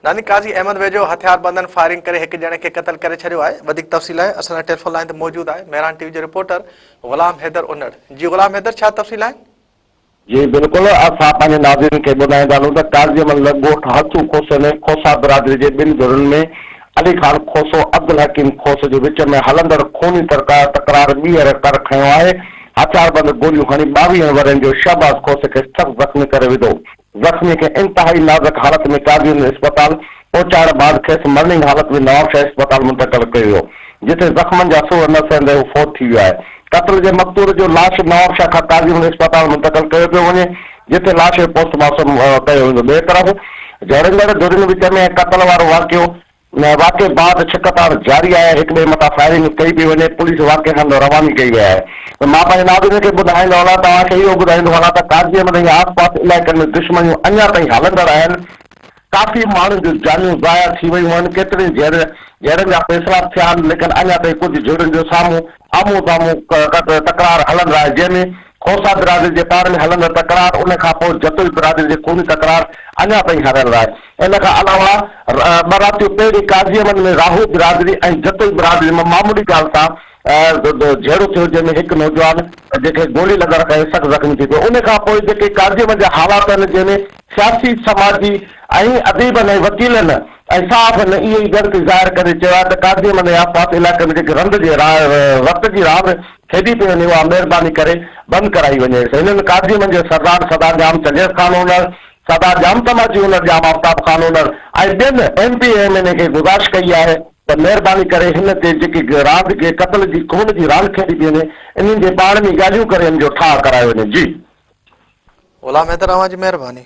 ناني قاضي احمد ويجهو هٿياربندن فائرنگ ڪري هڪ ڄڻي کي قتل ڪري ڇڏيو آهي وڌيڪ تفصيل آهي اسان سان ٽيليفون لائين تي موجود آهي مهراڻ ٽي وي جو رپورٽر غلام حيدر انڙ جي غلام حيدر ڇا تفصيل آهن؟ جي بلڪل اسان پنهنجي ناظرين کي ٻڌائيندا هلون ته قاضي احمد لڳ ڳوٺ هٿو کوسي ۾ کوسا برادري جي ٻن ڌرين ۾ علي خان کوسو عبدالحڪيم کوسو جي وچ ۾ هلندڙ خوني تڪرار ٻيهر ڪر کنيو آهي هٿياربند گوليون هڻي ٻاويهن ورهين جو شهباز کوسي کي سخت زخمي ڪري وڌو. زخمي کي انتهائي نازڪ حالت ۾ قاضي اسپتال پهچائڻ بعد کيس مرڻينگ حالت ۾ نوابشاهه اسپتال منتقل ڪيو ويو، جتي زخمن جا سور نه سهندي هو فوت ٿي ويو آهي. قتل جي مقتول جو لاش نوابشاهه کان قاضي اسپتال منتقل ڪيو پيو وڃي، جتي لاش جو پوسٽ مارٽم ڪيو ويندو. ٻئي طرف جهيڙيندڙ ڌرين وچ ۾ قتل وارو واقعو واقعي بعد ڇڪتاڻ جاري آهي، هڪ ٻئي مٿان فائرنگ ڪئي پئي وڃي، پوليس واقعي هنڌ رواني ڪئي وئي آهي. مان پنهنجي ناظرين کي ٻڌائيندو هلان توهان کي اهو ٻڌائيندو هلان ته قاضي احمد ۽ آس پاس علائقن ۾ دشمنيون اڃا تائين هلندڙ آهن، ڪافي ماڻهن جون جانيون ضايع ٿي ويون آهن، ڪيترين جهيڙن جا فيصلا به ٿيا آهن، ليڪن اڃا تائين ڪجهه جهيڙن جو سامهون آمهون سامهون تڪرار هلندڙ آهي، جنهن ۾ کوسا برادري جي پاڻ ۾ هلندڙ تڪرار، ان کان پوء جتوئي برادري جي خوني تڪرار اڃا تائين هلندڙ آهي. ان کان علاوه ٻه راتيون پهرين قاضي احمد ۾ راهو برادري ۽ جتوئي برادري ۾ معمولي ڳالهه تان جهيڙو ٿيو جنهن ۾ هڪ نوجوان جنهن کي گولي لڳڻ ڪري سخت زخمي ٿي پيو. ان کان پوء جيڪي قاضي احمد جا حالات آهن جنهن ۾ سياسي، سماجي ۽ اديبن ۽ وڪيلن ۽ صحافين اهي ئي ڳڻتي ظاهر ڪندي چيو آهي ته قاضي احمد ۽ آس پاس علائقن ۾ جيڪي رند جي رت جي راند کيڏي پئي وڃي اها مهرباني ڪري بند ڪرائي وڃي. هنن قاضي احمد جي سردار سردار ڄام چنگيز خان هونر، سردار ڄام تماچي هونر، ڄام آفتاب خان هونر ۽ ٻين M P A M N A کي گذارش ڪئي آهي ته مهرباني ڪري هن تي جيڪي راند قتل جي خون جي راند کيڏي پئي وڃي انهن جي پاڻ ۾ ڳالهيون ڪري ان جو ٺاهه ڪرايو وڃي. جي. غلام حيدر اوهان جي مهرباني.